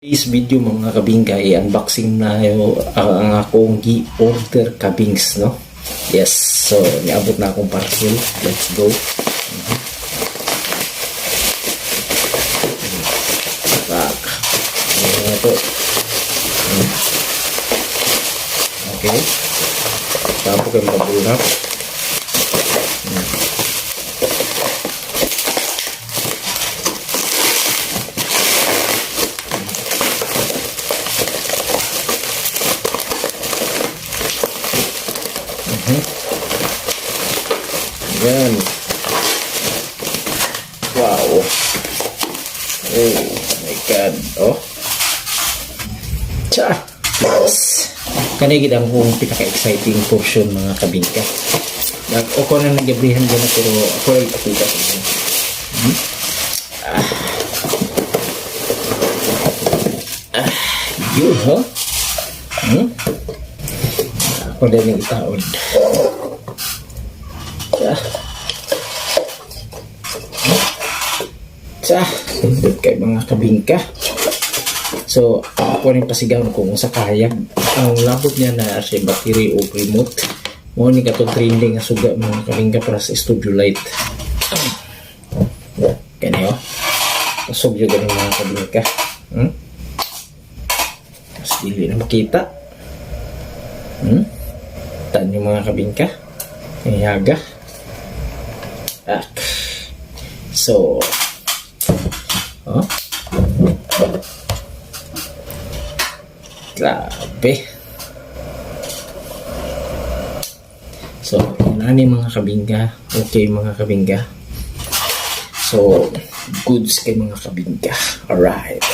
This video, mga kabingka, i-unboxing na ang akong gi-order, kabings, no? Yes, so niabot na akong parcel. Let's go. Back. Ano na to? Okay. Tapos kay bubble wrap. Yan. Wow. Oh my God. Oh. Tsa. Yes. Kani gid ang akong pinaka-exciting portion, mga kabingka. Nag ako na nagabrihan dyan na, pero ako ay ipakita sa inyo. Ah. Ah, yun, huh? Hmm? Ako din yung itaod. Ah. Tsa, nindot kay, mga kabingka. So, ako rin pasigaw kung sa kahayag. Ang labot niya na siya battery o remote. Mo ni katong trending nga suga, mga kabingka, para sa studio light. Kani oh. Kusog yun ganing, mga kabingka. Mas dili na makita. Taan yung mga kabingka. Yaga. Ah. So, oh. Grabe. So, yun ani, mga kabingga. Okay, mga kabingga. So, goods kay, mga kabingga. Alright.